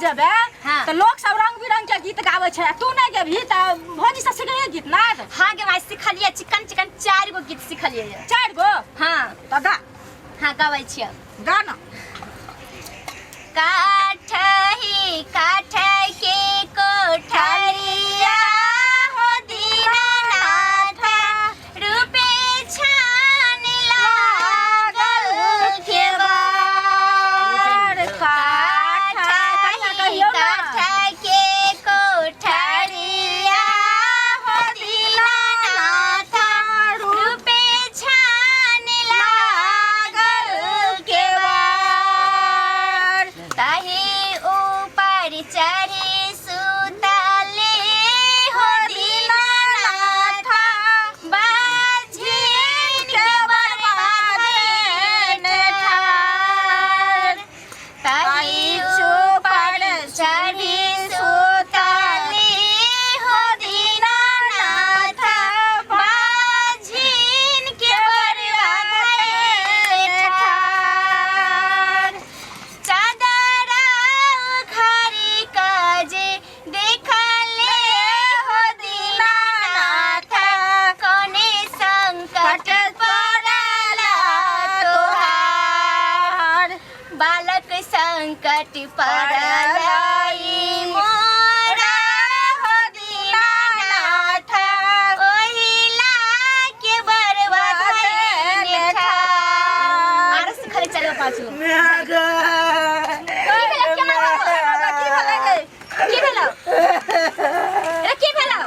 जेबे हाँ। तऽ लोक सब रंग बिरंग के गीत गाबै छै आ तू नहि गेबही तऽ भौजी सब सिखैये गीत नाद? हाँ गे माय, सिखलियै चिकन चिकन 4 गो गीत सिखलियै। 4 गो? हाँ। तऽ गा। हाँ गाबै छियै। गा न। काठ ही काठ के कोठरिया हो दीनानाथ, रूपे छान लागल केवाड़। काठ ही काठ के कोठरिया हो दीनानाथ, रूपे छान लागल केवाड़। ताही ऊपर चढ़ी सुतले हो दीनानाथ, बाझिन के बर्बाद ठाड़। ताही ऊपर चढ़ी सुतले हो दीनानाथ, बाझिन के बर्बाद ठाड़। चादरा उखारी काजे देखले हो दीनानाथ, कोने संकट पड़ल तोहार। बालक संकट पड़ल ई मोरा हो दीनानाथ, ओहिला के बरवा धैल ठाड़। आर सिखले चलो पाछू। की भेलौ? केना भेलौ? की भेलै गे? की भेलौ रे? की भेलौ?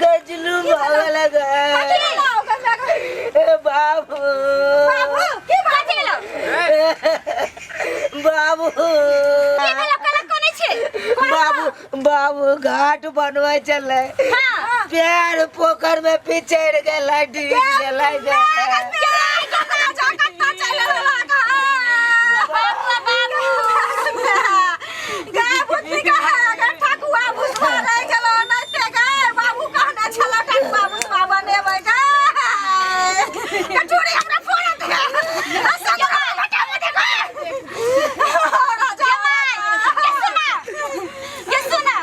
गजलू भगल की भेलौ? ओकर माय के- बाबू। बाबू की बात कथी भेलौ? बाबू। की भेलौ? केना कोने छै? बाबू बाबू घाट बनबै छलै। हाँ। पैर पोखर में पिछड़ गेलै, डूबि गेलै। ये सुना,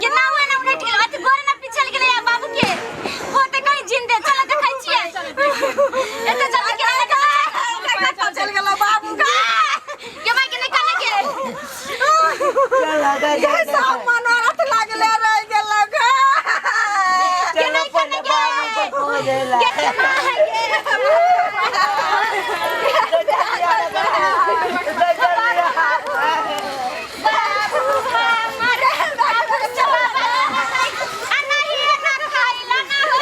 ये ना हुआ ना उलट गेल, अथी गोर ना पिछल गेलै या बाबू के होते कहीं जिंदे। चलो देखै छियै। एते जल्दी के ना चल गेलो बाबू का। के माय के निकाले के। चल गे। ये सब मनोरथ लागले रह गेलो गे। चलो पहिले बाबू के खोजे ला। के माय के। बाबू हमर बाबू चला आ नहीं ना खाइला ना हो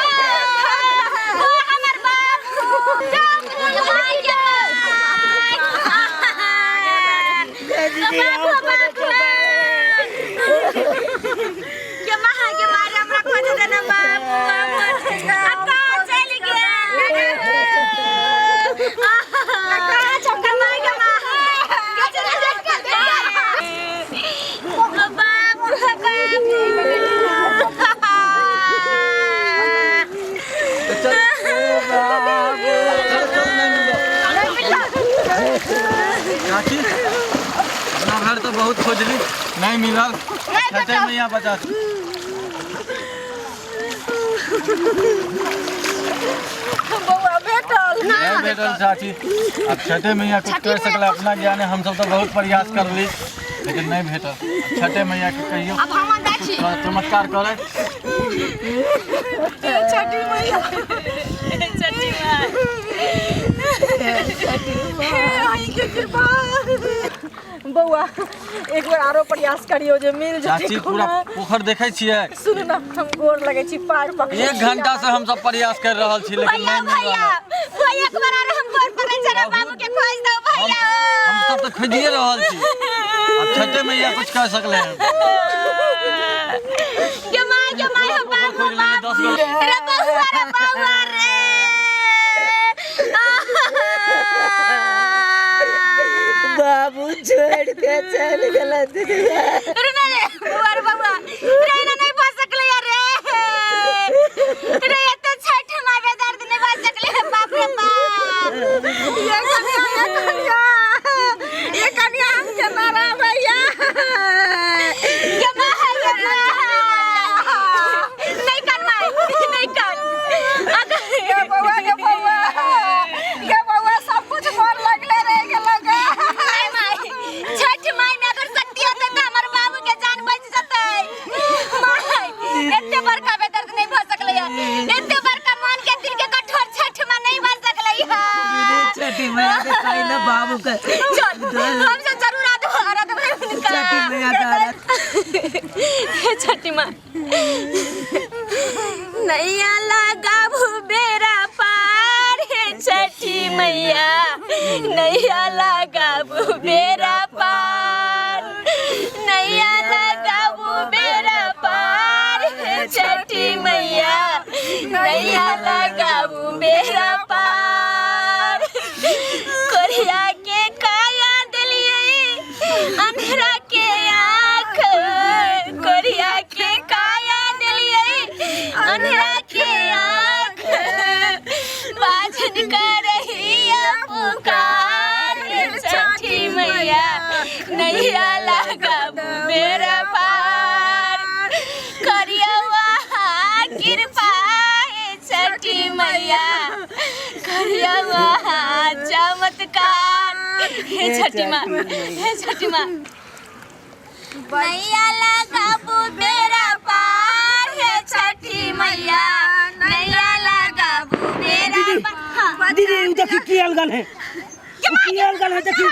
ओ हमर बाबू जाम माय के। बाबू बाबू के महा के मारे हमरा खोज देना बाबू हमर। अब कहाँ चलि गेल? कहाँ चल माय के महा के चल चल बाबू बाबू। चल चल, नहीं मिलल चाची। अपना घर तो बहुत खोजली, नहीं मिलल। छठे मैया बचा। बौआ भेटल? नहीं भेटल चाची। अब छठे मैया कुछ कर सकला अपना ज्ञान है। हम सब तो बहुत प्रयास कर ली लेकिन नहीं भेटल। अब छठे मैया के कहियो अब हम जाइ छी। चमत्कार करे। छठी मैया, छठी माय, हे अहीं के कृपा। बौआ, एक बेर आरो प्रयास करियो जे मिल जेतै। चाची, पूरा पोखर देखै छियै। सुनू ने, हम गोर लगै छी, पार पकड़ै एक छी। घंटा से हम सब प्रयास कर रहल छी लेकिन भैया नहीं मिल भैया रहल है। भैया, एक बार आरो हम गोर पकड़ै छी रे, बाबू के खोज दो भैया। हम सब तो खोजिए रहल छी। अब छठे मैया कुछ कर सकले हैं। गे माय गे माय, हम पोखर बाबू खोज लेंगे 10 गो। रे बउआ रे, बउआ रे। बाबू छोड़ के चल गेल दीदिया। अरे ना रे बउआ रे, बउआ रे ना, नहीं बच सकले यार रे रे। एते छठ मावे दर्द नहीं बच सकले। बाप रे बाप। ये कनिया, ये कनिया, ये कनिया, हम के नारा भैया। चल हम सब जरूर आ देबो आ देबो हुनका। छठी मैया तारा। हे छठी माँ, नैया लगाबू बेरा पार हे छठी मैया, नैया लगाबू बेरा पार, नैया लगाबू बेरा पार हे छठी मैया, नैया लगाबू बेरा पार। कोरिया के काया देलियै अन्हरा के आँख, कोरिया के काया देलियै अन्हरा के आँख, बाझन करहिया पुकार छठी मैया, नैया लगाबू मेरा पार। करिया वहाँ कृपा हे छठी मैया, करिया वहाँ चमत्कार हे छठी माँ, हे छठी माँ, नैया लगाबू बेरा पार हे छठी मैया, नैया लगाबू बेरा पार। हाँ। दीदी, उ देखी की अलगन है, उ की अलगन है, देखी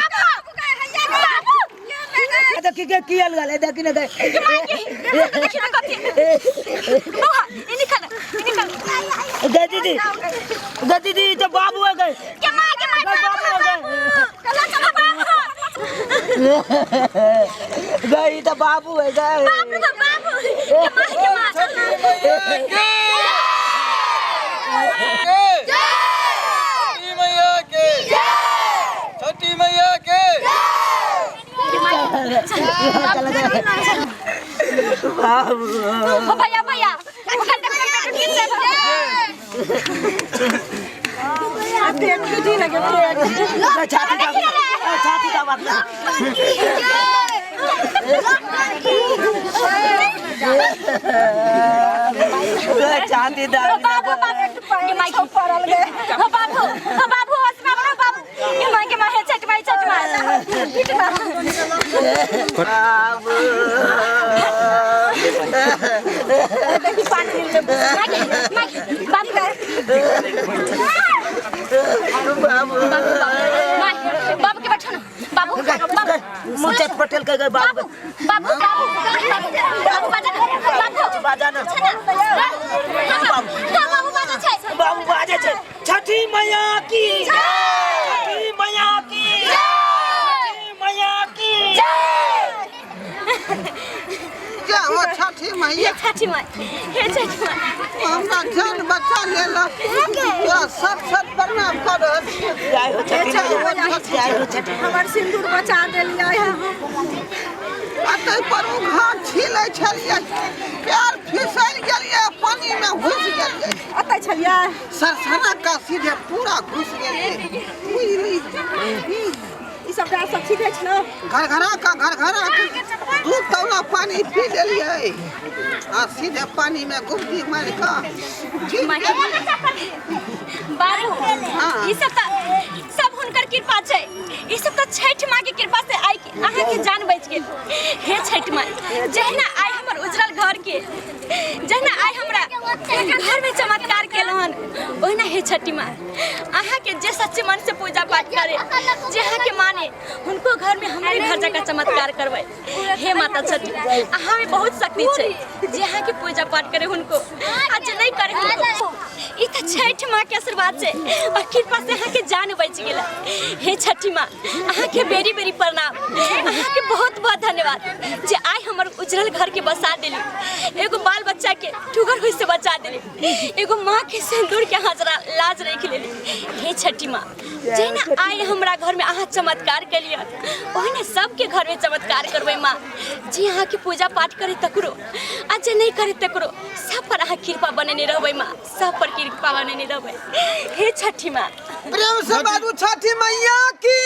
देखी के की अलगन है, देखी न गए। देखी ना कथी बौआ, ई निकाल, ई निकाल। गए दीदी, गए दीदी, ई तो बाबू है गए। के माँ, के माँ, गए बाबू है गए। चलो चलो बाबू। गए, ई तो बाबू है गए। बाप रे बाप, बाबू के माँ, के माँ, चल। छठी मैया के, छठी मैया के। बाबू। ओ भैया, भैया, ओकर देख के चल। पेट टूटी लगे पेट। छाती दाबा, छाती दाबा। छाती दाबा। बाबू, बाबू के माई पड़ल गए। हो बाबू, हो बाबू, हंसना बना बाबू के माँ, के माँ, हे छठ माई, छठ माँ। बाबू। देखी पानी मिल माई, बाबू। बाबू। माई, बाबू के बैठो ना बाबू, बाबू। मुचत पटेल के गए बाबू। बाबू, बाबू, बाबू, बाजा ना बाबू। बाजा ना। छै ना? हाँ, बाबू बाजा छै। बाबू बाजे छै। छठी मैया की, छठी मैया की, छठी मैया की। जय हो छठी मैया। हे छठी माई, हे छठी माई। हमरा जान बचा लेलक, तोरा सब सब प्रणाम कर रहल छियै। जय हो छठी मैया, जय हो छठी। हमर सिंदूर बचा देलियै। आ ताहि पर ओ घाट छीलै छलियै, पैर फिसलि गेलियै, पानिमे घुसि गेलियै। अतै छलियै? सरसरा का सीधे पूरा घुसि गेलियै। ई सब डाल सब ठीक अछि ने? घरघरा का घरघरा के 2 तौला पानी पी लेलियै आ सीधे पानी में गुबदी मारि कऽ ठीक गेलियै। बाबू। हाँ। ई सब तऽ सब हुनकर कृपा छै। ई सब तऽ छठि माँ के कृपा से आइ अहाँ के जान बचि गेल। हे छठि माँ, जहिना आइ हमर उजरल घर के, जहिना आइ हमरा घर में चमत्कार केलहुँ हन, ओहिना हे छठि माँ, अहाँ के जे सच्चे मन से पूजा पाठ करे, जे अहाँ के माने, हुनको घर में हमरे घर जकाँ चमत्कार करबै। हे माता छठी, अहाँ में बहुत शक्ति छै। जे अहाँ के पूजा पाठ करे हुनको, आ जे नहीं करे हुनको। ई तऽ छठि माँ के आशीर्वाद छै और कृपा से अहाँ के जान बचि गेल। हे छठी माँ, अहाँ के बेरी बेरी प्रणाम, अहाँ के बहुत बहुत धन्यवाद जे आइ हमर उजरल घर के बसा देली, एगो बाल बच्चा के ठुगर होय से बचा देली, एगो माँ के सिंदूर के हाजरा लाज रखि लेली। हे छठी माँ, जहिना आइ हमरा घर में अहाँ चमत्कार केलियै, ओहिना सबके घर में चमत्कार करबै माँ। जे अहाँ के पूजा पाठ करे तकरो, आ जे नहीं करे तकरो, सब पर अहाँ कृपा बनेने रहबै माँ, सब पर कृपा बनेने रहबै। हे छठी माँ। प्रेम से बाजू छठी मैया की।